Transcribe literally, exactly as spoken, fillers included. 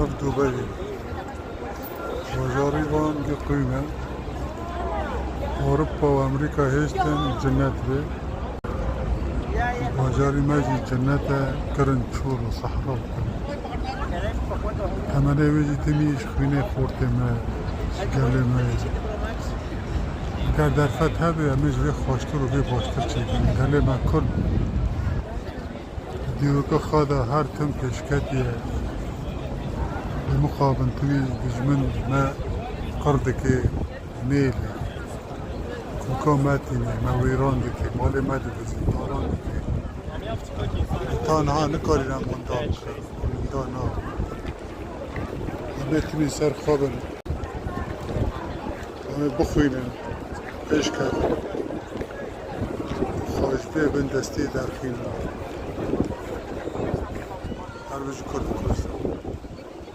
Ev Dubey e. Bajarî van gi qûy ne. Ewropa û Amerîka hêştin cinnet bê. Bajarî me jî cinnet e, kirin çol û sehra bikin. Temenê wê jî timî ji xwînê xortê me, ji gelê me ye. Ger derfet hebe, em ê ji vê xweştir û vê baştir çêkin. Gelê me Kurd. Dîroka xwe de her tim pêşketiye. Bi mixabin tu wî dijmin me qir dike, mêle. Koka me tîne, me wêran dike, malê me didizî, talan dike. Ta niha nikarîne em winda bikin. Winda na. Em ê timî ser xwe bin. Em ê bixwînin, pêşkevin. Xwe ji vê bin destê derxînin. Her bijî Kurd û Kurdistan.